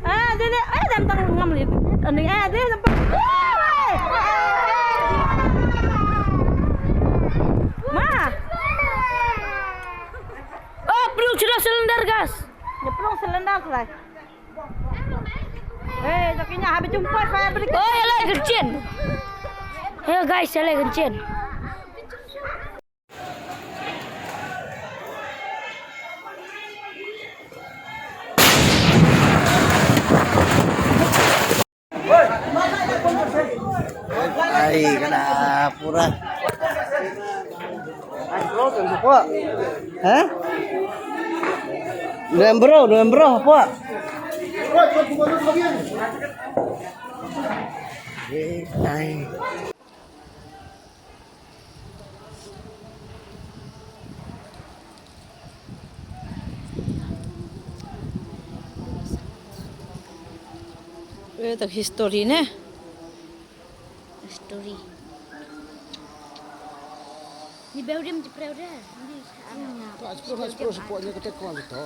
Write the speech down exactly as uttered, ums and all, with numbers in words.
Ah, de, de, eh, dam tang ngam lit. Ani, eh, de, dam pa-, eh, eh, eh, eh. Ma. Oh, pynlong chira cylinder gas. Ya, pynlong cylinder trai. Eh, jaki nya habis jumpa saya beli. Oh, ya lah, kerchin. Ya, guys, ya lah, kerchin. Ai, kena pura. Ha? November, November apa? Eh, ai. Eh, tak history ne. History. Ni beurim je preu de. Ni sa. Tak, sepuluh, sepuluh, sepuluh, ni kata kau gitu.